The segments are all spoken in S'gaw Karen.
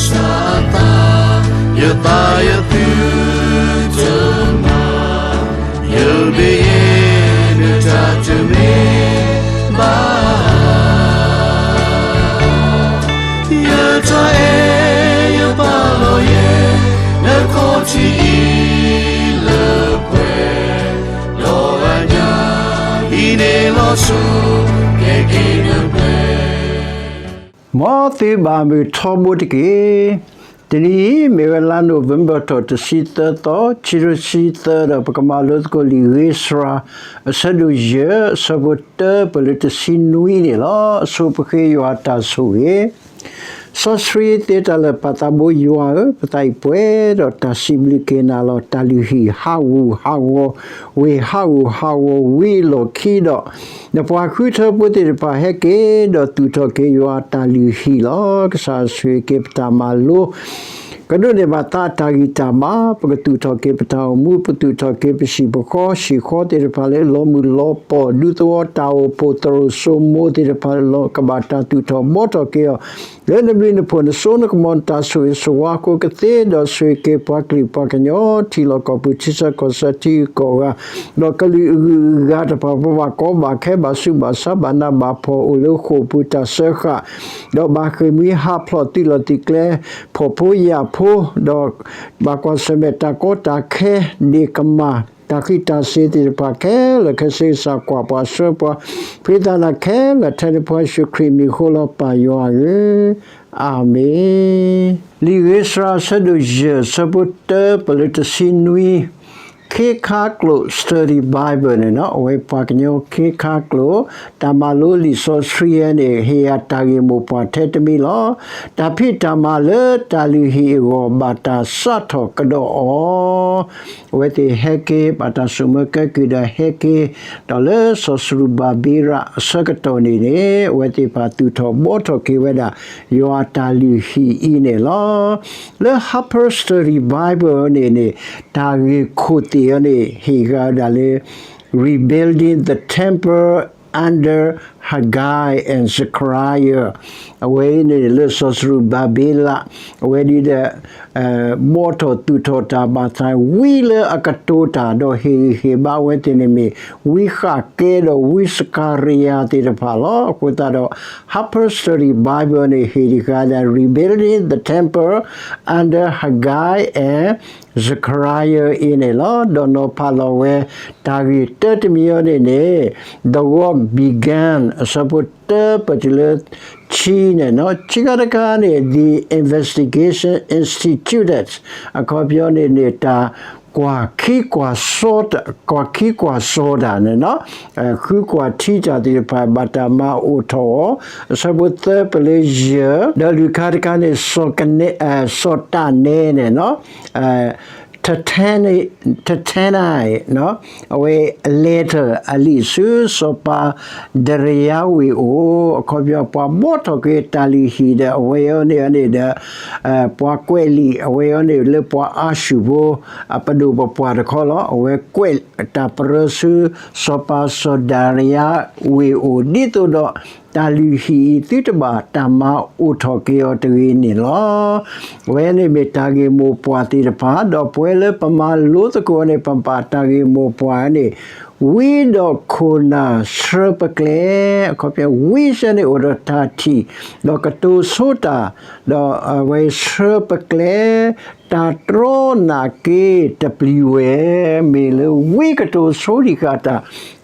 စၢ်အသး, ယသးယသုတမၤ, ယဘ့ယနတၢ်တမ့ၢ်ဘၣ်. ယတၢ်အဲၣ်ယပာ်လီၤယဲ, နခီၣ်ထံးအံၤလၢပှဲၤ, ဒီးအညၣ်အံၤန့ၣ်လီၤဆီ, ကဲက့ၤနပှဲၤ မ်သုဘၣ်မုာ်ထီဘိတက့ၢ်. တနံၤအံၤ မ့ၢ်ဝဲလါနိၣ်ဝ့ဘၢၣ်ထီၣ်တဆံသၢသီ, ခံကထိခံဆံသၢဒီး ပကမၤလိသကိးလံာ်ဂ့ၤစှၤ အဆၢဒိၣ်ယဲၢ် အဆၢဖိတၢပၢၢ်လၢတဆံနွံန့ၣ်လီၤ. အဆိပဃ့ယွၤအတၢ်ဆိၣ်ဂ့ၤ စီဆှံသ့တၢ်လၢာ် ပၢ်သးဘိယွၤဧၢ, ပသးအံၤပှဲၤဒီးတၢ်စံးဘျုးက့ၤနၤလီၤ. တၢ်လုၢ်ဟံၣ်ဟးဂူာ်ဟးဂီၤ, ဝ့ၢ်ဟးဂူာ်ဟးဂီၤဝံၤအလီၢ်ခံဒီး နပှၤဃုထၢဖိသ့ၣ်တဖၣ်ဟဲက့ၤဒီးသူၣ်ထီၣ်က့ၤယွၤအတၢ်လုၢ်ဟံၣ်လီၤ. ကစၢ်ဆိၣ်ဂ့ၤက့ၤပတၢ်မၤလိ ကဒိးန့ၢ်ဘၣ်သးအတၢ်ဂံၢ်တၢ်ဘါ, ပကသူၣ်ထီၣ်က့ၤပတၢ်အိၣ်မူ, ပသူၣ်ထီၣ်က့ၤပဟံၣ်ပဃီ, ဟံၣ်ဃီသ့ၣ်တဖၣ်လၢလီၤမုၢ်လီၤပီၢ်, ဒူသဝီတၢ်အိၣ်ဖှိၣ်, သရိာ်စိမိၤသ့ၣ်တဖၣ်လၢလီၤကဘၣ်တၢ်သူၣ်ထီၣ်ဘှီထီၣ်က့ၤအီၤ လၢနဘျုးနဖှိၣ်နစိနကမီၤနတၢ်ဆိၣ်ဂ့ၤဆိၣ်ဝါအဃိကသ့, ဒီးဆိၣ်ဂ့ၤက့ၤပှၤကလုာ်ပှၤကညီ ထံလီၢ်ကီၢ်ပူၤထံဆၢကီၢ်ဆၢထံဂုၤကီၢ်ဂၤ, ဒီးကလုာ်အဂုၤအဂၤတဖၣ် ပဘၣ်ကီဘၣ်ခဲဘၣ်ဆူးဘၣ်ဆါ ဘၣ်နးဘၣ်ဖှီၣ်အိၣ်လၢဃိာ်ပူၤတၢ်စၢဃာ်, ဒီးဘၣ်ဃ့ၢ်မှံဟးဖျိးသုးလီၢ်သုးကျဲ, ဖှီၣ်ဖိယာ်ဖိ, ဒီးဘၣ်ကွၢ်ဆၢၣ်မဲာ်တၢ်ကီတၢ်ခဲ, ဒ့ၣ်ကမၢ်, တၢ်ဃံးတၢ်စ့ၤသ့ၣ်တဖၣ်ခဲလၢာ်ခဲဆ့ ကစၢ်ကွၢ်ပှၤဆှၢပှၤ, ဖှံသးနၤခဲလၢာ် ထဲနဖိယ့ၣ်ၡူးခရံာ်မံၤဃိလီၤ ပၢ်ယွၤဧၢ, အၤမ့ၣ်. လံာ်ဂ့ၤစှၤအဆၢဒိၣ်ယဲၢ် အဆၢဖိတၢပၢၢ်လၢတဆံနွံ, ခ့ခါကျိာ် study Bible န့ၣ်လီၤ. အဝဲပှၤကညီခ့ခါကျိာ် တၢ်မၤလိလံာ်စီဆှံအံၤန့ၣ် ဟ့ၣ်ယၤတၢ်ဂ့ၢ်မိၢ်ပှၢ်ထဲတမံၤလီၤ. တၢ်ဖံးတၢ်မၤလၢတၢ်လုၢ်ဟံၣ်အဂီၢ် ဘၣ်တၢ်စးထီၣ်ကဒီးအီၤ အဝဲသ့ၣ်ဟဲက့ၤ ဘၣ်တၢ်ဆိၣ်မၢကဲကုၢ်ဒီးဟဲက့ၤ, ဒီးလၢစီၤစရူၤဘၤဘ့လးအဆၢကတီၢ်န့ၣ်န့ၣ် အဝဲသ့ၣ်တဖၣ်သူၣ်ထီၣ်ဘှီထီၣ်က့ၤဝဲဒၣ် ယွၤအတၢ်လုၢ်ဟံၣ်အံၤန့ၣ်လီၤ. လၢ Harper Study Bible န့ၣ်န့ၣ် တၢ်ဂ့ၢ်ခိၣ်သ့ၣ်အံၤန့ၣ် ဟ့ၣ်ဂၤဝဲဒၣ်လၢ Rebuilding the Temple under Haggai and Zechariah အဝဲအံၤန့ၣ် လၢစီၤစရူၤဘၤဘ့လး အဝဲဒ်ဒီး ဘှီထီၣ်သူၣ်ထီၣ်တၢ်ဘၣ်သး ဝံလၢအကတိၤတၢ် ဒီးဟ့ၣ်ဂံၢ်ဟ့ၣ်ဘါအဝဲသ့ၣ်န့ၣ်မ့ၢ် ဝံဃၣ်ကဲဒီးဝံစကၤရယၤသ့ၣ်တဖၣ်လီၤ. အဃိသတးဒီး Harper Study Bible န့ၣ် ဟ့ၣ်တဂၤဒီး Rebuilding the Temple under Haggai and Zechariah အံၤန့ၣ်လီၤ. ဒီးနီၤဖးလီၤဝဲ တၢ်ဂ့ၢ်တၢတမံၤအံၤန့ၣ်န့ၣ် The Work Began အဆၢဖိတၢပၢၢ်တုၤလၢ ခံန့ၣ်လီၤ. ခံခါတခါန့ၣ် The Investigation Instituted အခီပညီန့ၣ်န့ၣ် တၢ်ကွၢ်ခံကွၢ်စိတၢ်, ကွၢ်ခံကွၢ်စိတၢ်န့ၣ်လီၤ. ဃုကွၢ်ထံတၢ်သ့ၣ်တဖၣ် ဘၣ်တၢ်မၤအိၣ်ထီၣ်အီၤ အဆၢဖိသၢပၢၢ်လၢယဲၢ်, ဒီးလွံၢ်ခါတခါန့ၣ် စီၤကနဲ, စီၤတၢ်နဲန့ၣ်လီၤ. တ, တၢ်နဲန့ၣ် အဝဲ letter အလံာ်ဆူ စီၤပၤဒရံယၤဝ့ၢ်အိၣ် အခီပညီ ပှၤဘှီထီၣ်က့ၤတၢ်လုၢ်ဟံၣ်ဒီး အဝဲအံၤန့ၣ်န့ၣ်ဒီး ပှၤကွဲးလံာ် အဝဲအံၤန့ၣ် လၢပှၤအၤၡူၢ်ဖိ အပဒိၣ်ပပှၢ်တခီလီၤ. အဝဲကွဲးတၢ်ပရၢဆူ စီၤပၤစီၤဒၤရံယၤဝ့ၢ်အိၣ် ဒ်သိးဒီး တၢ်လုၢ်ဟံၣ်အံၤ သုတဘၣ်တၢ်မၤအိၣ်ထီၣ်က့ၤအီၤတဂ့ၤန့ၣ်လီၤ. အဝဲန့ၣ်မ့ၢ်တၢ်ဂ့ၢ်မိၢ်ပှၢ်သ့ၣ်တဖၣ် ဒီးပဝဲလၢပမၤလိသကိးန့ၣ် ပဘၣ်တၢ်ဂ့ၢ်မိၢ်ပှၢ်န့ၣ် ဝံဒီးခိၣ်နၢ်ဆှၢပကျဲ, အခီပညီ ဝံစ့ၢ်န့ၣ်အိၣ်ဒီးတၢ်ထံၣ် ဒီးကတိၤဆိတၢ်, ဒီးအဝဲဆှၢပကျဲ, တၢ်တြီနာ်က့တပျံၤဝဲ, မ့ၢ်လၢဝံကတိၤဆိတံၢ်ဃာ်တၢ်,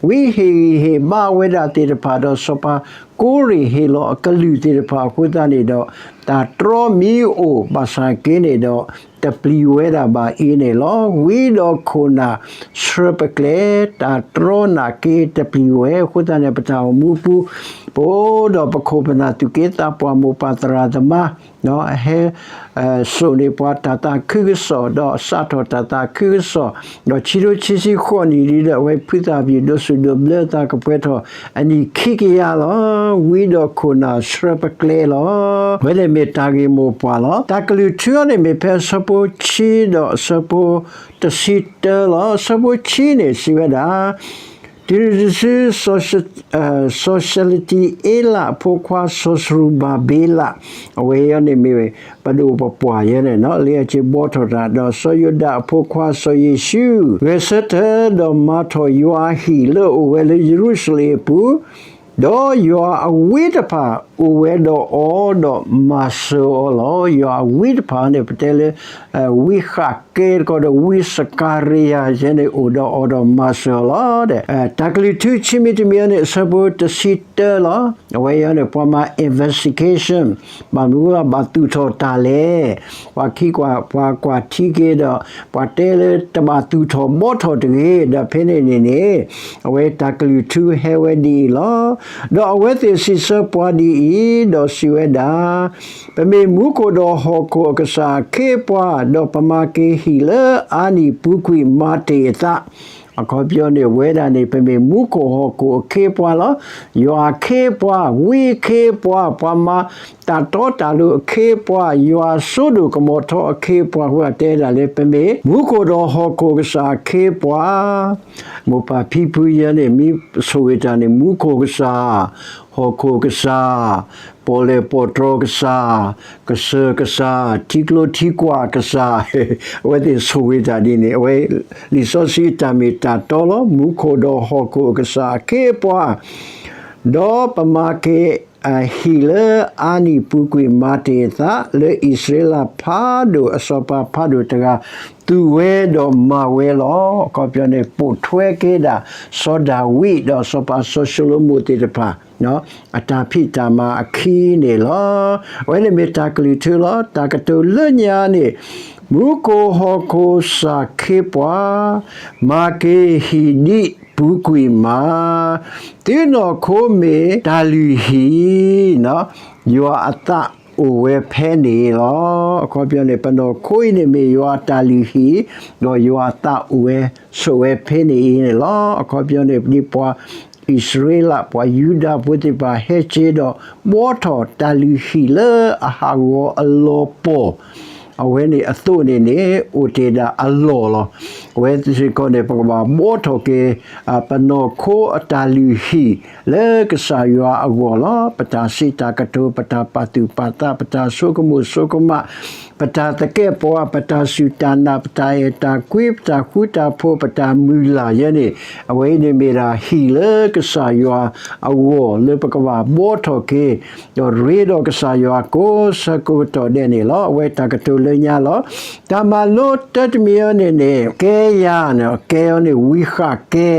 ဝံဟ့ၣ်ဂံၢ်ဟ့ၣ်ဘါဝဲဒၣ်သ့ၣ်တဖၣ်ဒီးစီၤပၤကိရ့ၣ်ဟ့ၣ်လီၤအကလုၢ်သ့ၣ်တဖၣ်အဃိသတးန့ၣ်ဒီး တၢ်တြီမ့ၢ်အိၣ်ဘၣ်ဆၣ်က့န့ၣ်ဒီး တပျံၤဝဲဒၣ်ဘၣ်အံၤန့ၣ်လီၤ. ဝံဒီးခိၣ်နၢ်ဆှၢပကျဲ, တၢ်တြီနာ်က့တပျံၤဝဲအဃိသတးန့ၣ် ပတၢ်အိၣ်မူပူၤ ပအိၣ်ဒီးပခိၣ်ပနၢ်သူၣ်က့သးပှၢ်မိၢ်ပၢ်သရၣ်သမါ ဟဲစိာ်န့ၢ်ပှၤတၢ်သးခုကစီၣ် ဒီးစးထီၣ်တၢ်သးခုကစီၣ် ဒီးခံကထိခံဆံဃိးနံၣ်လံဒီး အဝဲဖုသၣ်ပျံၤဒိးဆူၣ်ဒိးဘျၢသးကပှဲၤထီၣ်အနံၣ်ခံကယၤလီၤ. ဝဲန့ၣ်မ့ၢ်တၢ်ဂ့ၢ်မိၢ်ပှၢ်လီၤ. တၢ်ကလုၢ်ထူအံၤန့ၣ်မ့ၢ်ဖဲအဆၢဖိခံဒီးအဆၢဖိ တဆံတၢလီၤ. အဆၢဖိခံန့ၣ်စံးဝဲဒၣ်, တုၤနုၤတစု စီၤၡလတံအ့လးအဖိခွါစီၤစရူၤဘၤဘ့လး, အဝဲအံၤန့ၣ်မ့ၢ်ဝဲ ပဒိၣ်ပပှၢ်ယဲန့ၣ် လၢအက့ၤဘှီထီၣ်တၢ်, ဒီးစီၤယိၤဒၤအဖိခွါစီၤယ့ၣ်ၡူး ဂဲၤဆၢထၢၣ်ဒီးမၤထီၣ်ယွၤအဟံၣ်လၢအအိၣ်ဝဲလၢယရူၤၡလ့ၣ်အပူၤ, ဒီးယွၤအဝံတဖၣ်အိၣ်ဝဲဒီးအီၤဒီးမၤစၢၤအီၤလီၤ. ယွၤအဝံတဖၣ်န့ၣ် ပတဲလၢ ဝံဃးကဲတခီဒီးဝံစကၤရယၤယဲန့ၣ် အိၣ်ဒီးအီၤဒီးမၤစၢၤအီၤလီၤ. တၢ်ကလုၢ်ထူဆံမံၤတမံၤအံၤန့ၣ် အဆၢဖိတဆံတၢလီၤ. အဝဲအံၤန့ၣ် ပှၤမၤ investigation ဘၣ်မနုၤအဘၣ်သူၣ်ထီၣ်တၢ်လဲၣ်. ပှၤခံကွၢ် ပှၤကွၢ်ထံက့ၤဒီး ပှၤတဲလၢတဘၣ်သူၣ်ထီၣ်ဘှီထီၣ်တဂ့ၤ, ဒီးဖဲန့ၣ်န့ၣ်န့ၣ် အဝဲတၢ်ကလုၢ်ထူဟဲဝဲဒ်အံၤလီၤ. ဒီးအဝဲသ့ၣ်စံးဆၢပှၤဒ်အံၤ, ဒီးစံးဝဲဒၣ်, ပမ့ၢ်မူခိၣ်ဒီးဟီၣ်ခိၣ်အကစၢ်အခ့အပှၤ, ဒီးပမၤက့ၤဟံၣ်လၢအါနံၣ်ပူၤကွံာ်မၤတ့ၢ်အသး, အခီပညီန့ၣ် ဝဲဒၣ်န့ၣ် ပမ့ၢ်မူခိၣ်ဟီၣ်ခိၣ်အခ့အပှၤလီၤ. ယွၤအခ့အပှၤ, ဝံအခ့အပှၤ, ပှၤမၤတၢ်တီတၢ်လိၤအခ့အပှၤ, ယွၤစိဒိၣ်ကမီၤထီအခ့အပှၤ, အဃိအတဲဒၣ်လၢ ပမ့ၢ်မူခိၣ်ဒီးဟီၣ်ခိၣ်ကစၢ်အခ့အပှၤ, မိၢ်ပၢ်ဖံဖုယဲန့ၣ် မ့ၢ်ဆိၣ်ဂ့ၤတၢ်န့ၣ် မူခိၣ်ကစၢ်, ဟီၣ်ခိၣ်ကစၢ်, ပီၣ်လဲၣ်ပီၣ်တြီၤကစၢ်, ကစၢၢ်ကစၢ်, ထံကျိထံကွၢ်ကစၢ်, အဝဲသ့ၣ်ဆိၣ်ဂ့ၤတၢ်ဒ်န့ၣ် အဝဲ လံာ်စီဆှံအတၢ်မ့ၢ်တၢ်တီလီၤ. မူခိၣ်ဒီးဟီၣ်ခိၣ်ကစၢ်အခ့အပှၤ, ဒီးပမၤက့ၤ ဟံၣ်လၢအါနံၣ်ပူၤကွံာ်မၤတ့ၢ်အသး လၢအံၣ်စရ့လးဖးဒိၣ်အစီၤပၤဖးဒိၣ်တဂၤ သူၣ်ဝဲဒီးမၤဝဲလီၤ. အခီပညီန့ၣ် ပိာ်ထွဲက့ၤဒၣ် စီၤဒၤဝံးဒီးစီၤပၤစီၤၡလိၤမိၣ်သ့ၣ်တဖၣ် အတၢ်ဖံးတၢ်မၤအခံန့ၣ်လီၤ. အဝဲန့ၣ်မ့ၢ်တၢ်ကလုၢ်ထူလီၤ. တၢ်ကတိၤလၢညါန့ၣ် မူခိၣ်ဟီၣ်ခိၣ်ကစၢ်အခ့အပှၤ, မၤက့ၤဟံၣ်ဒံးပူၤကွံာ်မး, သုနီၢ်ခိမ့ၢ်တၢ်လုၢ်ဟံၣ်, ယွၤအသးအိၣ်ဝဲဖဲန့ၣ်လီၤ. အခီပညီန့ၣ် ပနီၢ်ခိအံၤန့ၣ်မ့ၢ်ယွၤအတၢ်လုၢ်ဟံၣ်, ဒီးယွၤအသးအိၣ်ဝဲဆိးဝဲဖဲန့ၣ်အံၤန့ၣ်လီၤ. အခီပညီန့ၣ် ဒ်ပှၤအံၣ်စရ့လး ပှၤယူဒၤဖိသ့ၣ်တဖၣ်ဟဲက့ၤဒီး ဘှီထီၣ်တၢ်လုၢ်ဟံၣ်လၢအဟးဂီၤအလီၤပီၢ် အဝဲန့ၣ်အသိးန့ၣ်န့ၣ် အိၣ်တ့ၢ်ဒၣ်အလီၢ်လီၤ. အဝဲစ့ၢ်ကီးန့ၣ် ပကဘၣ်ဘှီထီၣ်က့ၤ ပနီၢ်ခိအတၢ်လုၢ်ဟံၣ်လၢကစၢ်ယွၤအဂီၢ်လီၤ. ပတၢ်စံးတၢ်ကတိၤ, ပတၢ်ပာ်သူၣ်ပာ်သး, ပတၢ်ဆိကမိၣ်ဆိကမး, ပတၢ်သကဲးပဝး, ပတၢ်စူၢ်တၢ်နာ်, ပတၢ်အဲၣ်တၢ်ကွံ, ပတၢ်ဃူတၢ်ဖိး, ပတၢ်မုၢ်လၢ်ယဲန့ၣ် အဝဲအံၤန့ၣ်မ့ၢ်ဒၣ်ဟံၣ်လၢကစၢ်ယွၤအဂီၢ်လၢပကဘၣ်ဘှီထီၣ်က့ၤ ဒီးရ့ဒီးကစၢ်ယွၤကိးဆၢကိးကတီၢ်ဒဲးန့ၣ်လီၤ. အဝဲတၢ်ကတိၤလၢညါလီၤ. တၢ်မၤလိတၢတမံၤအံၤန့ၣ်န့ၣ် ကဲယၤန့ၣ် ကဲအံၤန့ၣ် ဝံဃးကဲ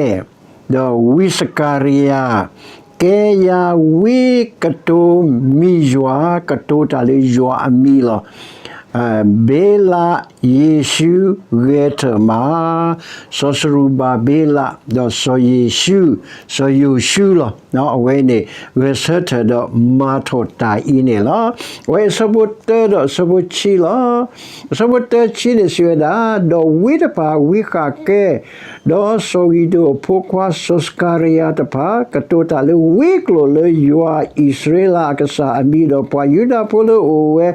ဒီးဝံစကၤရယၤ, ကဲယၤဝံကတိၤမံၤယွၤ, ကတိၤတၢ်လၢယွၤအမံၤလီၤ. ဘ့လး, ယ့ၣ်ၡူးဂဲၤထၢၣ်မး, စီၤစရူၤဘၤဘ့လး, ဒီးစီၤယ့ၣ်ၡူး, စီၤယိၤၡူးလီၤ. အဝဲန့ၣ် ဂဲၤဆၢထၢၣ်ဒီးမၤထီၣ်တၢ်အံၤန့ၣ်လီၤ. အဝဲအဆၢဖိတၢဒီးအဆၢဖိခံလီၤ. အဆၢဖိတၢခံန့ၣ်စံးဝဲဒၣ်, ဒီးဝံတဖၣ် ဝံဃးကဲ ဒီးစီၤဂံၤဒိၣ်အဖိခွါစီၤစကၤရယၤတဖၣ် ကတိၤတၢ်လၢဝံကျိာ်လၢယွၤအံၣ်စရ့လးအကစၢ်အမံၤ ဒီးပှၤယူဒၤဖိလၢအအိၣ်ဝဲ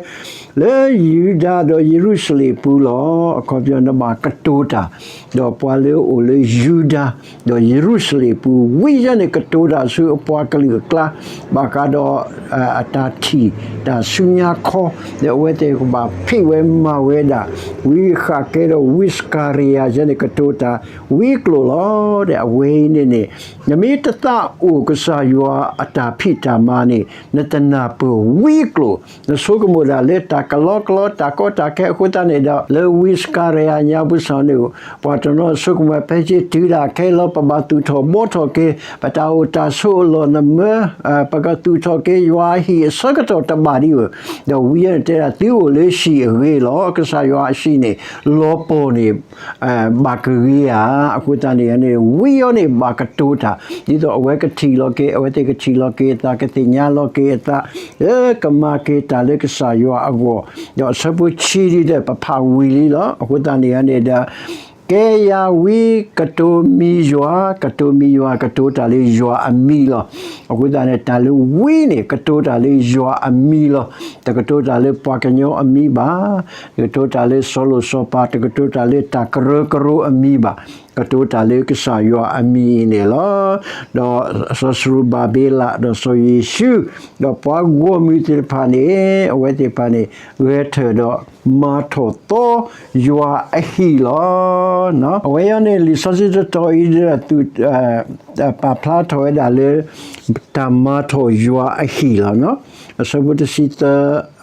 လၢယူဒၤဒီးယရူၤၡလ့ၣ်ပူၤလီၤ. အခီပညီနဘၣ်ကတိၤတၢ် ဒီးပှၤလၢအအိၣ်လၢယူဒၤ ဒီးယရူၤၡလ့ၣ်ပူၤ ဝံယဲန့ၣ်ကတိၤတၢ်ဆူအပှၤကလုာ်အကျါ ဘၣ်ဃးဒီး အတၢ်ထံၣ်တၢ်ဆူညါခီ ဒီးအဝဲသ့ၣ်ကဘၣ်ဖံးဝဲမၤဝဲဒၣ် ဝံဃးကဲဒီးဝံစကၤရယၤယဲန့ၣ် ကတိၤတၢ်ဝံကျိာ်လီၤ. ဒီးအဝဲအံၤန့ၣ်န့ၣ် နမ့ၢ်တသးအိၣ်ကစၢ်ယွၤအတၢ်ဖံးတၢ်မၤန့ၣ် နတနၢ်ပၢၢ်ဝံကျိာ် နဆိကမိၣ်ဒၣ်လၢတၢ်ကလီကလီ တၢ်ကီတၢ်ခဲအဃိသတးန့ၣ်ဒီး လၢဝံစကၤရယၤညါပူၤစ့ၢ်န့ၣ် ပှၤတနီၤဆိကမိၣ် ဖဲက့ၤတုၤဒၣ်ခဲလၢာ် ပဘၣ်သူၣ်ထီၣ်ဘှီထီၣ်က့ၤ ပတၢ်အိၣ်တၢ်ဆိးအလီၢ်နမၢ ပကသူၣ်ထီၣ်က့ၤယွၤအဟံၣ်အဆၢကတီၢ်တဘၣ်ဒံးဧိၤ, ဒီးဝံယဲန့ၣ်တဲဒၣ် သုအိၣ်လၢဟံၣ်အဂ့ၤလီၤ. ကစၢ်ယွၤအဟံၣ်န့ၣ် လီၤပီၢ်န့ၣ် ဘၣ်ကဂ့ၤဧါ. အဃိသတးန့ၣ်န့ၣ် ဝံအံၤန့ၣ်ဘၣ်ကတိၤတၢ် ဒ်သိးအဝဲကထံၣ်လီၤက့ၤ အဝဲသ့ၣ်ကထံၣ်လီၤက့ၤအသး ကသ့ၣ်ညါလီၤက့ၤအသး လၢကမၤက့ၤတၢ်လၢကစၢ်ယွၤအဂီၢ်, ဒီးအဆၢဖိခံဒ်လဲၣ် ပဖးဝံၤလံလီၤ. အဃိသတးန့ၣ်န့ၣ်ဒီး ကဲယၤဝံကတိၤမံၤယွၤ, ကတိၤမံၤယွၤ ကတိၤတၢ်လၢယွၤအမံၤလီၤ. အဃိသတးန့ၣ် တၢ်လၢဝံန့ၣ် ကတိၤတၢ်လၢယွၤအမံၤလီၤ. တကတိၤတၢ်လၢပှၤကညီအမံၤဘၣ်, တကတိၤတၢ်လၢစီၤလိၤစီၤပၤ, တကတိၤတၢ်လၢတၢ်ကရၢကရိအမံၤဘၣ်. ကတိၤတၢ်လၢကစၢ်ယွၤအမံၤအံၤန့ၣ်လီၤ. ဒီးစီၤစရူၤဘၤဘ့လး ဒီးစီၤယိၤၡူး ဒီးပှၤဂီၢ်မုၢ်သ့ၣ်တဖၣ်န့ၣ် အဝဲသ့ၣ်တဖၣ်န့ၣ် ဂဲၤထၢၣ်ဒီးမၤထီၣ်သီယွၤအဟံၣ်လီၤ. အဝဲအံၤန့ၣ် လံာ်စီဆှံတတီၤအံၤဒီး သုး ပာ်ဖျါထီၣ်ဝဲဒၣ်လၢ တၢ်မၤထီၣ်ယွၤအဟံၣ်လီၤ. အဆၢဖိတဆံသၢ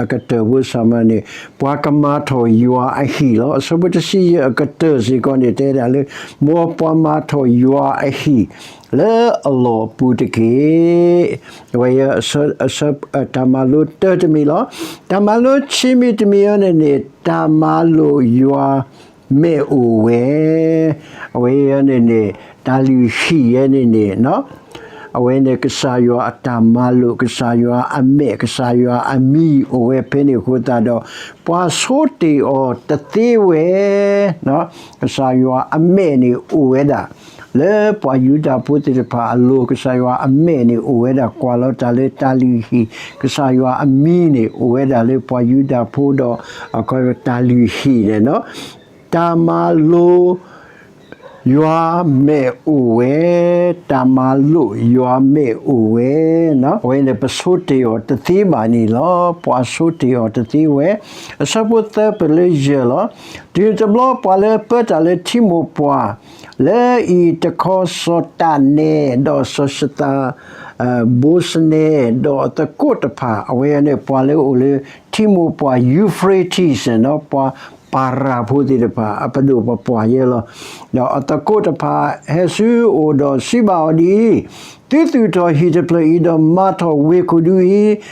အကတၢၢ်ဖိစၢ်မၤန့ၣ် ပှၤကမၤထီၣ်ယွၤအဟံၣ်လီၤ. အဆၢဖိတဆံယဲၢ်အကတၢၢ်စ့ၢ်ကီးန့ၣ် တဲဒၣ်လၢ မ်ပှၤမၤထီၣ်ယွၤအဟံၣ်လၢအလီၢ်အပူၤတက့ၢ်. အဝဲ တၢ်မၤလိတၢတမံၤလီၤ. တၢ်မၤလိခံမံၤတမံၤအံၤန့ၣ်န့ၣ် တၢ်မၤလိာ်ယွၤ မဲာ်အိၣ်ဝဲ, အဝဲအံၤန့ၣ်န့ၣ် တၢ်လုၢ်ဟံၣ်ယဲန့ၣ်န့ၣ် အဝဲန့ၣ် ကစၢ်ယွၤအတၢ်မၤလိာ်, ကစၢ်ယွၤအမဲာ်, ကစၢ်ယွၤအမံၤအိၣ်ဝဲဖဲန့ၣ်အဃိသတးဒီး ပှၤဆိတ့ၢ်အီၤတသ့ဝဲ ကစၢ်ယွၤအမဲာ်န့ၣ်အိၣ်ဝဲဒၣ် လၢပှၤယူဒၤဖိသ့ၣ်တဖၣ်အလိၤ, ကစၢ်ယွၤအမဲာ်န့ၣ်အိၣ်ဝဲဒၣ်ကွၢ်လီၤတၢ်လၢတၢ်လုၢ်ဟံၣ်, ကစၢ်ယွၤအမံၤန့ၣ်အိၣ်ဝဲဒၣ်လၢပှၤယူဒၤဖိဒီး အခီပညီတၢ်လုၢ်ဟံၣ်န့ၣ် တၢ်မၤလိာ် ယွၤမဲာ်အိၣ်ဝဲ, တၢ်မၤလိာ်ယွၤမဲာ်အိၣ်ဝဲ, အဝဲန့ၣ်ပဆိတ့ၢ်အီၤတသ့ဘၣ်န့ၣ်လီၤ. ပှၤဆိတ့ၢ်အီၤတသ့ဝဲ, အဆၢဖိသၢပလၢယဲၢ်လီၤ. တုၤတဘျီပှၤလၢပၢတၢ်လၢထံမိၢ်ပှၢ် လၢအံၤတခီစီၤတၢ်နဲ ဒီးစီၤၡသး ဘိစနဲ ဒီးအသကိးတဖၣ်, အဝဲန့ၣ်ပှၤလၢအိၣ်လၢ ထံမိၢ်ပှၢ် Euphrates န့ၣ် ပှၤပၤရၤဖိသ့ၣ်တဖၣ် အပဒိၣ်ပပှၢ်ယဲလီၤ. ဒီးအသကိးတဖၣ်ဟဲဆူအအိၣ်ဒီးစံးဘၣ်အီၤဒ်အံၤ, သုသူၣ်ထီၣ်ဟံၣ်တဖျၢၣ်အံၤဒီးမၤထီၣ်ဝ့ၢ်ခိၣ်ဒူအံၤ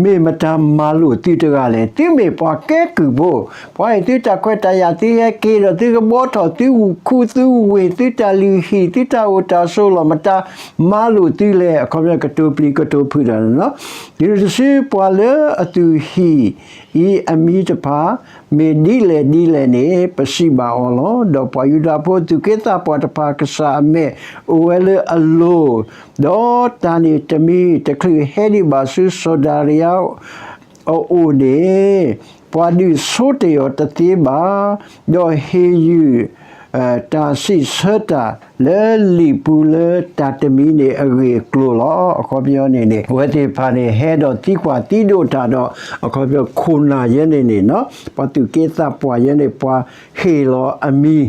မ့ၢ်မတၤမၤလိာ်သုတဂၤလဲၣ်. သုမ့ၢ်ပှၤကဲကုၢ်ဖိ, ပှၤအံၤသုတၢ်ခွဲးတၢ်ယာ်သုဟဲက့ၤဒီး သုကဘှီထီၣ်သုဝ့ၢ်ခိၣ် သုဝ့ၢ် သုတၢ်လုၢ်ဟံၣ် သုတၢ်အိၣ်တၢ်ဆိးလီၤ, မတၤမၤလိာ်သုလဲၣ်. အခီပညီကတိၤပျံၤကတိၤဖုးတၢ်န့ၣ်လီၤ. တုၤတစုပှၤလၢအသူၣ်ဟံၣ်အံၤအမံၤတဖၣ် မ့ၢ်ဒ်လဲၣ်ဒ်လဲၣ်န့ၣ် ပစံးဘၣ်အီၤလီၤ. ဒီးပှၤယူဒၤဖိသူၣ်က့သးပှၢ်တဖၣ် ကစၢ်အမဲာ်အိၣ်ဝဲလၢအလိၤ, ဒီးတၢ်န့ၣ်တမံၤတချုးဟဲဒံးဘၣ်ဆူစီၤဒၤရံယါ အအိၣ်န့ၣ် ပှၤဒုးဆိတ့ၢ်အီၤတသ့ဘၣ်, ဒီးဟ့ၣ်ယုၢ် တၢ်စံးဆၢတၢ်လၢလံာ်ပူၤလၢတၢ်တမံၤန့ၣ်အဂ့ၢ်အကျိၤလီၤ. အခီပညီန့ၣ်န့ၣ် အဝဲသ့ၣ်တဖၣ်န့ၣ် ဟဲဒီးသံကွၢ်သံဒိးတၢ်ဒီး အခီပညီခိၣ်နၢ်ယဲန့ၣ်န့ၣ် ပှၤသူၣ်က့သးပှၢ်ယဲန့ၣ် ပှၤဟ့ၣ်လီၤအမံၤ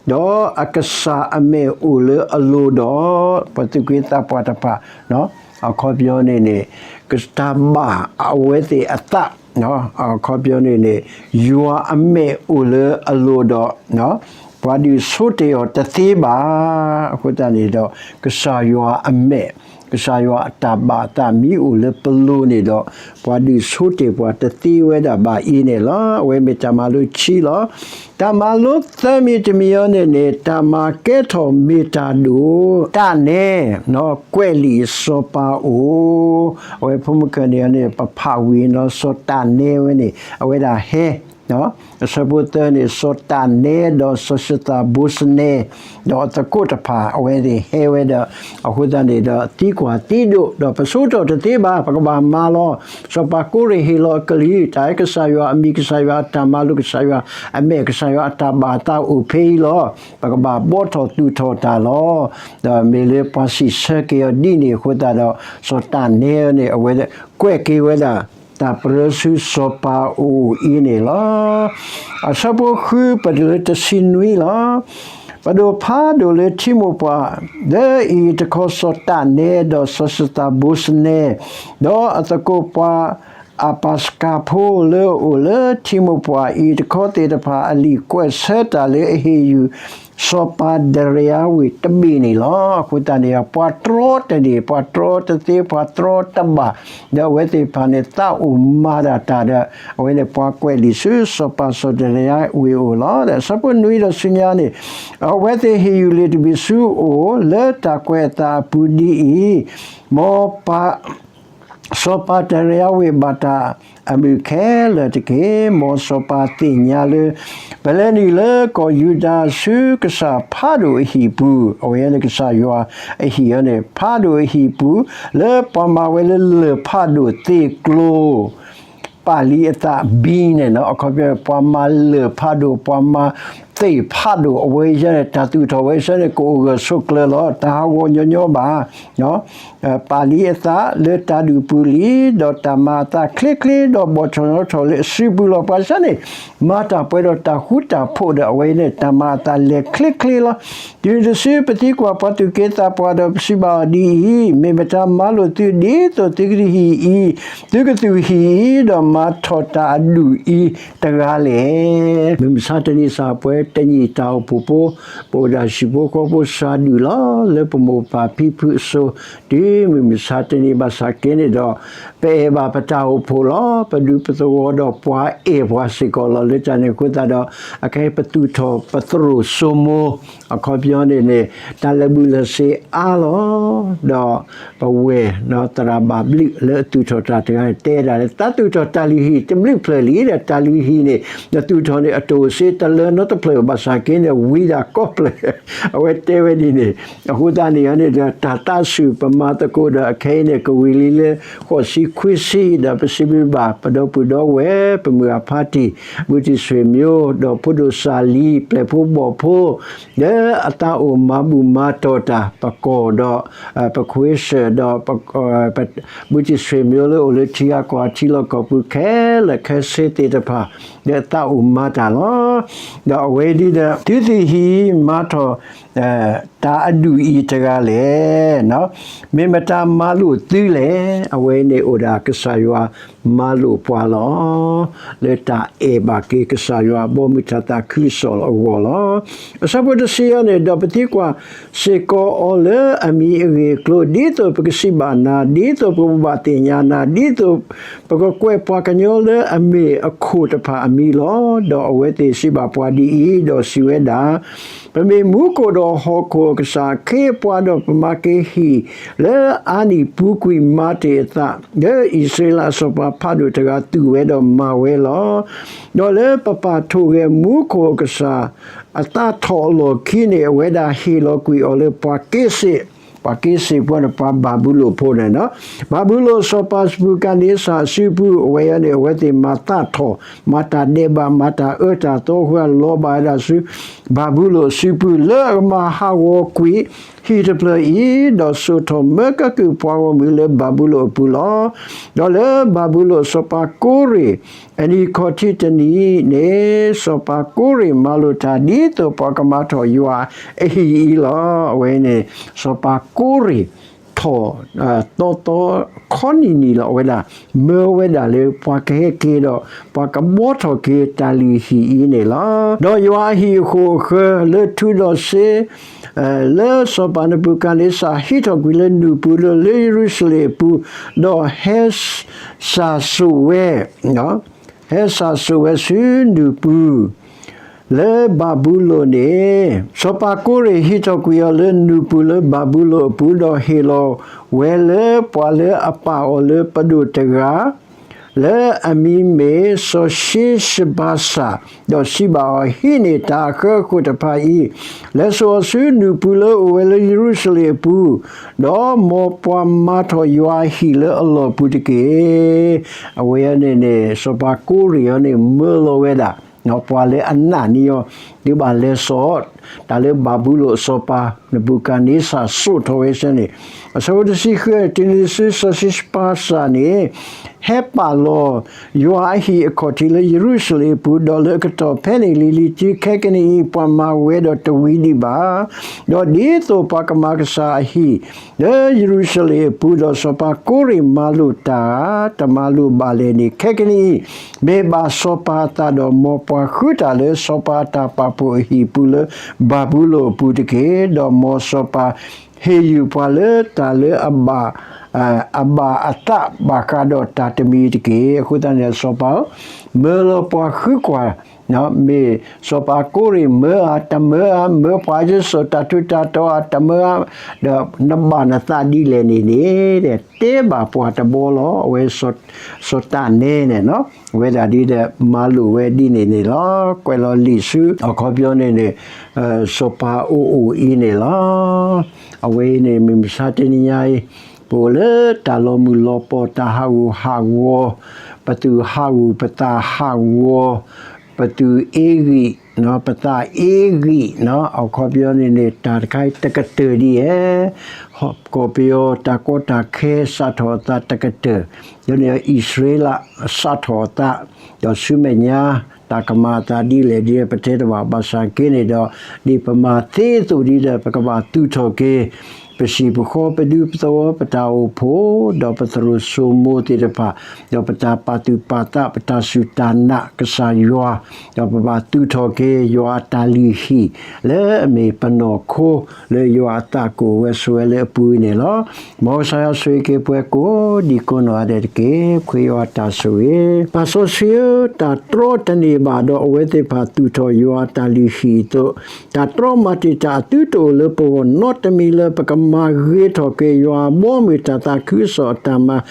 ဒီးအကစၢ်အမဲာ်အိၣ်လၢအလိၤဒီး ပှၤသူၣ်က့သးပှၢ်တဖၣ် အခီပညီန့ၣ်န့ၣ် ကတၢ်ဘၣ်အဝဲသ့ၣ်အသး အခီပညီန့ၣ်န့ၣ် ယွၤအမဲာ်အိၣ်လၢအလိၤဒီး ပှၤဒုးဆိတ့ၢ်အီၤတသ့ဘၣ်. အဃိသတးန့ၣ်ဒီး ကစၢ်ယွၤအမဲာ်, ကစၢ်ယွၤအတၢ်ဘၣ်အသးမ့ၢ်အိၣ်လၢပလိၤန့ၣ်ဒီး ပှၤဒုးဆိတ့ၢ်ပှၤတသ့ဝဲဒၣ်ဘၣ်အံၤန့ၣ်လီၤ. အဝဲမ့ၢ်တၢ်မၤလိခံလီၤ. တၢ်မၤလိသၢမံၤတမံၤအံၤန့ၣ်န့ၣ် တၢ်မၤကဲထီၣ်မ့ၢ်တၢ်ဒိၣ်, တၢ်နဲ ကွဲးလံာ်စီၤပၤအိၣ်, အဝဲဖိမုၣ်ကၢၢ်န့ၣ်န့ၣ် ပဖးဝံၤန့ၣ် စီၤတၢ်နဲဝဲန့ၣ် အဝဲဒၣ်ဟဲ အဆၢဖိသၢန့ၣ် စီၤတၢ်နဲဒီးစီၤၡသးဘိစနဲ ဒီးအသကိးတဖၣ် အဝဲသ့ၣ်ဟဲဝဲဒီး အဃိသတးန့ၣ်ဒီး သံကွၢ်သံဒိး ဒီးပဆိကတီၢ်တသ့ဘၣ် ပကဘၣ်မၤလီၤ. စီၤပၤကိရ့ၣ်ဟ့ၣ်လီၤအကလုၢ် တၢ်အဲၣ်ကစၢ်ယွၤအမံၤ ကစၢ်ယွၤအတၢ်မၤလိာ် ကစၢ်ယွၤအမဲာ် ကစၢ်ယွၤအတၢ်ဘၣ်အသးအိၣ်ဖဲအံၤလီၤ. ပကဘၣ်ဘှီထီၣ်သူၣ်ထီၣ်တၢ်လီၤ. ဒီးမ့ၢ်လၢပှၤစံးဆၢက့ၤအီၤဒ်န့ၣ်အဃိသတးဒီး စီၤတၢ်နဲန့ၣ် အဝဲကွဲးက့ၤဝဲဒၣ် တၢ်ပရၢဆူစီၤပၤအိၣ်အံၤန့ၣ်လီၤ. အဆၢဖိဃုပတုၤလၢတဆံနွံလီၤ. ပဒိၣ်ဖးဒိၣ်လၢထံမိၢ်ပှၢ် လၢအံၤတခီစီၤတၢ်နဲ ဒီးစီၤၡသးဘိစနဲ ဒီးအသကိးပှၤ အပၢ်စကၤဖိလၢအအိၣ်လၢထံမိၢ်ပှၢ်အံၤတခီသ့ၣ်တဖၣ် အလံာ်ကွဲးဆၢတၢ်လၢအဟ့ၣ်ယုၢ် စီၤပၤဒရံယါဝ့ၢ်တဘ့ၣ်န့ၣ်လီၤ. အဃိသတးန့ၣ် ပှၤတြီတန့ၢ် ပှၤတြီတသ့ ပှၤတြီတဘၣ် ဒီးအဝဲသ့ၣ်တဖၣ်န့ၣ် သးအိၣ်မၤဒၣ်တၢ်ဒီး အဝဲန့ၣ်ပှၤကွဲးလံာ်ဆူစီၤပၤစီၤဒရံယါဝ့ၢ်အအိၣ်လီၤ. ဒီးအဆၢဖိနွံဒီးဆူညါန့ၣ် အဝဲသ့ၣ်ဟ့ၣ်ယုၢ်လံာ်တဘ့ၣ်ဆူအအိၣ် လၢတၢ်ကွဲးအသးအပူၤဒ်အံၤ, မ်ပၢ် စီၤပၤဒရံယါဝ့ၢ်ဘၣ်တၢ်အမုၢ်ခဲလၢာ်တက့ၢ်. မ်စီၤပၤသ့ၣ်ညါလၢ ပလဲၤနုာ်လၢကီၢ်ယူဒၤဆူကစၢ်ဖးဒိၣ်အဟံၣ်ပူၤ, အဝဲန့ၣ်ကစၢ်ယွၤအဟံၣ်အံၤန့ၣ် ဖးဒိၣ်အဟံၣ်ပူၤ လၢပှၤမၤဝဲလၢလၢၢ်ဖးဒိၣ်သ့ၣ်ကျိၤ ပာ်လံအသးဘံန့ၣ်လီၤ. အခီပညီ ပှၤမၤလၢၢ်ဖးဒိၣ် ပှၤမၤ သ့ၣ်ဖးဒိၣ်အဝဲအံၤန့ၣ် တၢ်သူၣ်ထီၣ်ဝဲအံၤန့ၣ် ကအိၣ်ဂၢၢ်ဆိးကျၢၤလီၤ. တၢ်ဟးဂီၤညီညီဘၣ် ပာ်လံအသးလၢတၢ်ဒုးပူၤလံ, ဒီးတၢ်မၤအသးချ့ချ့, ဒီးဘီၣ်ထီၣ်နီထီၣ်လၢအစုပူၤလီၤ. ပှၤစ့ၢ်န့ၣ် မၤတၢ်ပှဲၤဒီးတၢ်ဃူတၢ်ဖိးဒီး အဝဲအံၤန့ၣ် တၢ်မၤအသးလဲၤချ့ချ့လီၤ. တုၤနုၤတစု ပသံကွၢ်ပှၤသူၣ်က့သးပှၢ်ဒီးပစံးဘၣ်အီၤဒ်အံၤ, မ့ၢ်မတၤမၤလိာ်သုဒ်သိးသုကဟံးအံၤ, သုကသူၣ်ဟံးအံၤ, ဒီးမၤထီၣ်တၢ်အဒူၣ်အံၤတဂၤလဲၣ်. မုၢ်မဆါတနံၤစၢ်ပှဲၤတနံၤ တၢ်အိၣ်ဖှိၣ်ဖိ ပအိၣ်ဒၣ်ဟံၣ်ဖိဃီဖိစှၤဒူၣ်လီၤ လၢပမိၢ်ပၢ်ဖံဖုအစိၤ တုၤမုၢ်မဆါတနံၤဘၣ်ဆၣ်က့န့ၣ်ဒီး ပအဲၣ်ဘၣ်ပတၢ်အိၣ်ဖှိၣ်လီၤ. ပဒူပသဝီဒီးပှၤအဲၣ်ပှၤစ့ၢ်ကီးလီၤ. လၢတၢ်န့ၣ်အဃိသတးဒီး အခဲအံၤပသူၣ်ထီၣ်ပသရိာ်စိမိၤ အခီပညီန့ၣ်န့ၣ် တၢ်လၢာ်ဘူၣ်လၢာ်စ့အါလီၤ. ဒီးပဝဲၢ်သရၣ်ဘၣ်ဘျုးလၢအသူၣ်ထီၣ်တၢ်တဂၤန့ၣ် တဲဒၣ်လၢ သးသူၣ်ထီၣ်တၢ်လုၢ်ဟံၣ်တဘျုးဖျၢၣ်လံဒီး တၢ်လုၢ်ဟံၣ်န့ၣ် နသူၣ်ထီၣ်န့ၣ် အတအိၣ်စ့တလၢနီတဖျၢၣ် ဘၣ်ဆၣ်က့န့ၣ် ဝံၤဒၣ်ကိးဖျၢၣ် အဝဲတဲဝဲဒ်န့ၣ်. အဃိသတးန့ၣ်န့ၣ်ဒီး တၢ်သးဆူၣ်ပမၤသကိးဒီး အခဲအံၤန့ၣ် ကဝံၤလံလၢ ဃိးဆံခွံဆံ ဒီးပစံးဘျုးဘၣ် ပဒီပုၢ်ဒီဝဲၢ် ပမုၢ်အဖါတံၢ် ဘုတံၢ်ဆွေမျိုး ဒီးဖိဒိၣ်စၢ်လံ ပျဲၢ်ဖိဘီၣ်ဖိ လၢအသးအိၣ်မၤဘူၣ်မၤတီၢ်တၢ် ပကီၢ်ဒီး ပခွ့စၢၣ်ဒီး ဘုတံၢ်ဆွေမျိုး လၢအိၣ်လၢထံဂၤကီၢ်ဂၤထံလီၢ်ကီၢ်ပူၤခဲလၢာ်ခဲဆ့သ့ၣ်တဖၣ် လၢအသးအိၣ်မၤတၢ်လီၤ. ဒီးအဝဲဒ်ဒီး သုသ့ၣ်ဟံးမၤထီၣ် တၢ်အဒူၣ်အံၤတဂၤလဲၣ်. မ့ၢ်မတၤမၤလိာ်သုလဲၣ်. အဝဲန့ၣ်အိၣ်ဒၣ်ကစၢ်ယွၤမၤလိာ်ပှၤလီၤ. လၢတၢ်အဲၣ်ဘၣ်က့ၤကစၢ်ယွၤ ဘီမုၢ်တၢ်သးခုကစီၣ်အဂီၢ်လီၤ. အဆၢဖိတဆံအံၤန့ၣ် ဒီးပသံကွၢ်စ့ၢ်ကီးအီၤလၢအမံၤအဂ့ၢ်အကျိၤ ဒ်သိးပကစံးဘၣ်နၤ, ဒ်သိးပကဘၣ်သ့ၣ်ညါနၤ, ဒ်သိးပကကွဲးပှၤကညီလၢအမ့ၢ်အခိၣ်တဖၣ်အမံၤလီၤ. ဒီးအဝဲသ့ၣ်စံးဘၣ်ပှၤဒ်အံၤ, ဒီးစံးဝဲဒၣ် ပမ့ၢ်မူခိၣ်ဒီးဟီၣ်ခိၣ်အကစၢ်အခ့အပှၤဒီး ပမၤက့ၤဟံၣ်လၢအါနံၣ်ပူၤကွံာ်မၤတ့ၢ်အသး လၢအံၣ်စရ့လးအစီၤပၤဖးဒိၣ်တဂၤသူၣ်ဝဲဒီးမၤဝဲလီၤ. ဒီးလၢပပာ်ထီၣ်ဂဲၤမူခိၣ်အကစၢ်အသးထီၣ်အလီၢ်ခံန့ၣ် အဝဲဒၣ်ဟ့ၣ်လီၤကွံာ်အီၤလၢပှၤက့စ့း, ပှၤက့စ့းဖိန့ၣ် ပှၤဘၤဘူလိၣ်ဖိန့ၣ်လီၤ. ဘၤဘူလိၣ်အစီၤပၤနဘူၤခၣ်နံစၢ်အစုပူၤ အဝဲအံၤန့ၣ် အဝဲသ့ၣ်မၤသးထီၣ်, မၤတၢ်ဒဲးဘး, မၤတၢ်အၢတၢ်သီ ဃုအလီၤဘၣ်ဝဲဒၣ်ဆူ ဘၤဘူလိၣ်အစုပူၤ လၢအကမၤဟးဂီၤကွံာ်ဟံၣ်တဖျၢၣ်အံၤ, ဒီးစိာ်ထီၣ်မၢကဲကုၢ်ပှၤဂီၢ်မုၢ်လၢဘၤဘူလိၣ်အပူၤလီၤ. ဒီးလၢဘၤဘူလိၣ်အစီၤပၤကိရ့ၣ် အနံၤခီၣ်ထံးတနံၤန့ၣ် စီၤပၤကိရ့ၣ်မၤလိာ်တၢ် ဒ်သိးပှၤကမၤထီၣ်ယွၤအဟံၣ်အံၤလီၤ. အဝဲန့ၣ် စီၤပၤကိရ့ၣ်ထီၣ် သီသီခီနံၤနံၤလီၤ. အဝဲဒၣ် မၢဝဲဒၣ်လၢပှၤကဟဲက့ၤဒီး ပှၤကဘှီထီၣ်က့ၤတၢ်လုၢ်ဟံၣ်အံၤန့ၣ်လီၤ. ဒီးယွၤအဟံၣ်အဃိာ်အဃၢၤလၢထူဒီးစ့ လၢစီၤပၤနဘူၤခၣ်နံစၢ်ဟံးထီၣ်ကွံာ်လၢနူၢ်ပူၤလၢ လၢယရူၤၡလ့ၣ်အပူၤ, ဒီးဟဲစၢ်စိာ်ဝဲ, ဟဲစၢ်စိာ်ဝဲဆူနူၢ်ပူၤ လၢဘၤဘူလိၣ်န့ၣ်, စီၤပၤကိရ့ၣ်ဟံးထီၣ်ကွံာ်အီၤလၢနူၢ်ပူၤလၢဘၤဘူလိၣ်အပူၤ, ဒီးဟ့ၣ်လီၤဝဲလၢပှၤလၢအပာ်အီၤလၢပဒိၣ်တဂၤ လၢအမံၤမ့ၢ်စီၤၡ့ၡဘၤစၢ်, ဒီးစံးဘၣ်အီၤ, ဟံးန့ၢ်တၢ်အဃၢအဃိာ်တဖၣ်အံၤ, လဲၤစိာ်အီၤဆူနူၢ်ပူၤလၢအအိၣ်ဝဲလၢယရူၤၡလ့ၣ်အပူၤ, ဒီးမ်ပှၤမၤထီၣ်ယွၤအဟံၣ်လၢအလီၢ်ပူၤတက့ၢ်. အဝဲန့ၣ်န့ၣ် စီၤပၤကိရ့ၣ်အံၤန့ၣ် မၢလီၤဝဲဒၣ် ပှၤလၢအနာ်န့ၢ်အီၤ ဒုးဘၣ်လဲၤစိာ် တၢ်လၢဘၤဘူလိၣ်အစီၤပၤ နဘူၤခၣ်နံစၢ်စိာ်ထီၣ်ဝဲဆၢန့ၣ်, အဆၢဖိတဆံဃု, တုၤနုၤတစု စီၤၡ့ၡဘၤစၢ်န့ၣ် ဟဲပာ်လီၤယွၤအဟံၣ်အခီၣ်ထံးလၢယရူၤၡလ့ၣ်အပူၤ, ဒီးလၢအကတီၢ်ဖဲန့ၣ်လံၤလံၤတုၤ ခဲကနံၣ်အံၤ ပှၤမၤဝဲဒီးတဝံၤဒံးဘၣ်. ဒီးဒ်သိးပှၤကမၤကစၢ်အဟံၣ် လၢယရူၤၡလ့ၣ်အပူၤ, ဒီးစီၤပၤကိရ့ၣ်မၤလိာ်တၢ် တမၤလိာ်ဘၣ်လဲၣ်န့ၣ်, ခဲကနံၣ်အံၤ မ့ၢ်ဘၣ်စီၤပၤအသးဒီး မ်ပှၤဃုတၢ်လၢစီၤပၤအတၢ်ပာ်ဖှိၣ်အဟံၣ်ပူၤလၢဘၤဘူလိၣ်အပူၤတက့ၢ်. ဒီးမ်စီၤပၤဟ့ၣ်ယုၢ်ပှၤလၢတၢ်လၢအဘၣ် အဘၣ်အသးဘၣ်ဃးဒီးတၢ်တမံၤတက့ၢ်. အဃိသတးန့ၣ် စီၤပၤဧၢ, မၢလီၤပှၤဃုကွၢ် မ့ၢ်စီၤပၤကိရ့ၣ်မၢဧါ တမၢဧါ, မၢပှၤယစိာ်တၢ်ထူးတၢ်တီၤဧါ တမၢဧါ, ဒီးနဘၣ်နသးဒ်လဲၣ်န့ၣ်န့ၣ် တဲဘၣ်ပှၤတဘျီလီၤ. အဝဲ စီၤတၢ်နဲန့ၣ် အဝဲဒၣ်ဒ်ဒီး မၤလိာ်ဝဲဒ်န့ၣ်န့ၣ်လီၤ. ကွဲးလီၤလံာ်ဆူ အခီပညီန့ၣ်န့ၣ် စီၤပၤအိၣ်အိၣ်အံၤန့ၣ်လီၤ. အဝဲအံၤန့ၣ် မုၢ်မဆါတနံၤညါအံၤ ပအိၣ်လၢတၢ်လီၤမုၢ်လီၤပီၢ် တၢ်ဟးဂူာ်ဟးဂီၤ, ပသူၣ်ဟးဂူာ် ပသးဟးဂီၤ, ပ ပသူၣ်အ့ဂံၢ်, ပသးအ့ဂံၢ်, အခီပညီန့ၣ်န့ၣ် တၢ်တခါအံၤတကတၢၢ်ဒ်လဲၣ်. ကီၢ်ပယီၤတၢ်ကီတၢ်ခဲစးထီၣ်အသးတကတၢၢ်, ဒီးန့ၣ်အံၣ်စရ့လးစးထီၣ်အသး, ဒီးဆူမဲာ်ညါ တၢ်ကမၤအသးဒ်လဲၣ်ဒ်လဲၣ် ပတဲတဘၣ် ဘၣ်ဆၣ်က့န့ၣ်ဒီး ဒ်ပမၤသ့သိးဒ်ဒီး ပကဘၣ်သူၣ်ထီၣ်က့ၤ ပဟံၣ်ပဃီ ပဒူပသဝီ ပတၢ်အိၣ်ဖှိၣ် ဒီးပသရိာ်စိမိၤသ့ၣ်တဖၣ်, ဒီးပတၢ်ပာ်သူၣ်ပာ်သး ပတၢ်စူၢ်တၢ်နာ်ကစၢ်ယွၤ, ဒီးပဘၣ်သူၣ်ထီၣ်က့ၤ ယွၤအတၢ်လုၢ်ဟံၣ် လၢအမ့ၢ်ပနီၢ်ခိ လၢယွၤအသးကအိၣ်ဝဲဆိးဝဲလၢအပူၤအံၤန့ၣ်လီၤ. မ်ကစၢ်ယွၤဆိၣ်ဂ့ၤက့ၤပှၤကိး ဒံကိးနီၢ်ဂၤဒဲးတက့ၢ်. ခွ့ယွၤတၢ်ဆိၣ်ဂ့ၤ, သးစီဆှံဧၢ, တၢ်တြီတန့ၢ်ဘၣ်ဒီး အဝဲသ့ၣ်တဖၣ်သူၣ်ထီၣ်ယွၤအတၢ်လုၢ်ဟံၣ်အသိး, တၢ်တြီမၤတ့ၢ်တၢ်အသုတအိၣ်လၢပဂီၢ်နီတမံၤလၢ ပကမၤဂ့ၤထီၣ်က့ၤယွၤအဘီအမုၢ်တၢ်သးခုကစီၣ်အတၢ်မၤ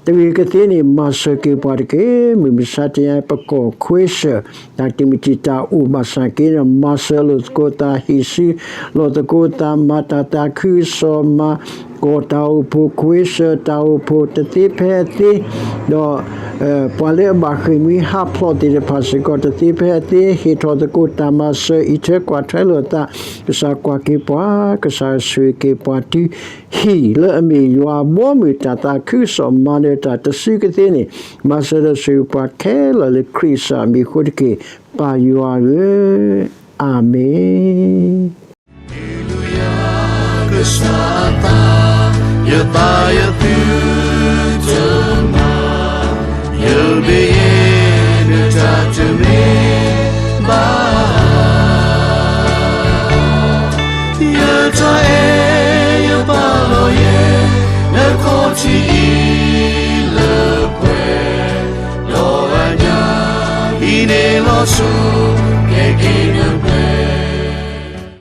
တဂ့ၤကသ့န့ၣ် မၤစၢၤက့ၤပှၤတက့ၢ်. မုၢ်မဆါတနံၤအံၤ ပကီၢ်ခွဲးစၢၤ တၢ်တမံၤတံၢ်တၢ်အိၣ် ဘၣ်ဆၣ်က့န့ၣ် မၤစၢၤလိာ်သကိးသး ဟ့ၣ်ဆှၢလိာ်သကိးသး မၤတၢ်သးခုကစီၣ် မၤကီၢ်တၢ်အိၣ်ဖှိၣ် ခွဲးစၢၤတၢ်အိၣ်ဖှိၣ်တသ့ဖဲအသ့, ဒီး ပှၤလၢအဘၣ်ဃ့ၢ်မှံဟးဖျိးသ့ၣ်တဖၣ်စ့ၢ်ကီး တသ့ဖဲအသ့ ဟ့ၣ်ထီၣ်သကိးတၢ်မၤစၢၤ အံးထွဲကွၢ်ထွဲလိာ်သး, ကစၢ်ကွၢ်က့ၤပှၤ, ကစၢ်ဆိၣ်ဂ့ၤက့ၤပှၤတုၤ ဟံၣ်လၢအမ့ၢ်ယွၤအဘီအမုၢ်တၢ်သးခုကစီၣ် မၤနၢၤတၢ်တစုကသ့န့ၣ်, မၤစၢၤဒီးဆိၣ်ဂ့ၤပှၤခဲလၢာ်လၢခရံာ်ကစၢ်အမံၤအဃိတက့ၢ်, ပၢ်ယွၤဧၢ, အၤမ့ၣ်.